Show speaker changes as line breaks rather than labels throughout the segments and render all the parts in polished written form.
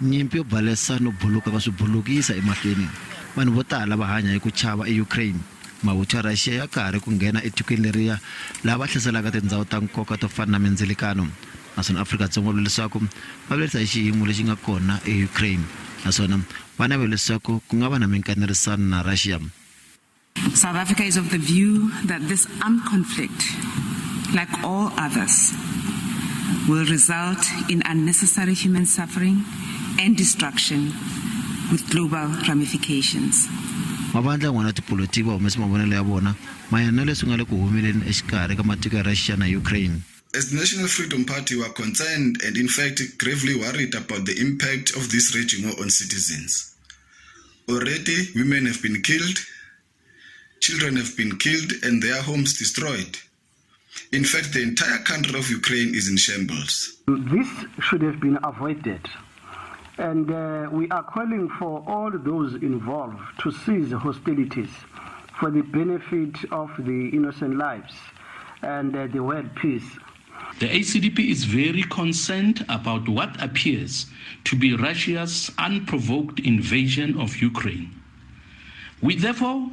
Nyimpi yo balesa no buluka ka swibulukisa emahlweni. Vanhu vo tala va hanya hi ku chava eUkraine. Mavuthu ya Russia ya karhi ku nghena etikweni leriya laha va hlaselaka tindhawu ta nkoka to fana na mindzilikano. Naswona Afrika-Dzonga va vula leswaku va vilerisa hi xiyimo lexi nga kona eUkraine naswona va navela leswaku ku nga va na minkanerisano na Russia.
South Africa is of the view that this armed conflict, like all others, will result in unnecessary human suffering and destruction with global ramifications.
Mavandla yan'wana ya tipolotiki va humese mavonelo ya vona mayelana na leswi nga le ku humeleleni exikarhi ka matiko ya Russia na Ukraine.
As the National Freedom Party, we are concerned and in fact gravely worried about the impact of this raging war on citizens. Already, women have been killed, children have been killed, and their homes destroyed. In fact, the entire country of Ukraine is in shambles.
This should have been avoided. And we are calling for all those involved to cease hostilities for the benefit of the innocent lives and the world peace.
The ACDP is very concerned about what appears to be Russia's unprovoked invasion of Ukraine. We therefore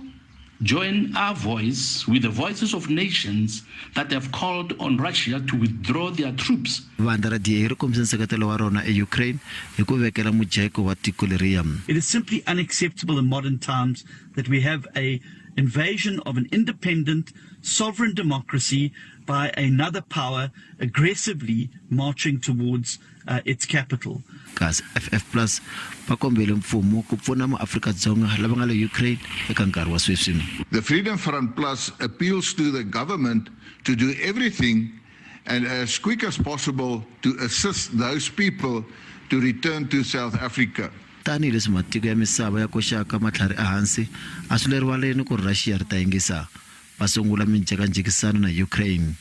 join our voice with the voices of nations that have called on Russia to withdraw their troops.
Vandla ra DA ri kombise nseketelo wa rona eUkraine hi ku vekela mujeko wa tiko leriya.
It is simply unacceptable in modern times that we have a invasion of an independent sovereign democracy by another power aggressively marching towards uh, its capital.
Kasi FF Plus va kombele mfumo ku pfuna maAfrika-Dzonga lava nga le Ukraine eka nkarhi wa sweswi.
The Freedom Front Plus appeals to the government to do everything and as quick as possible to assist those people to return to South Africa.
Tanihi leswi matiko ya misava ya koxaka matlhari ehansi, a swi le rivaleni ku ri Russia ri ta yingisa. Va sungula minjhekanjhekisano na Ukraine.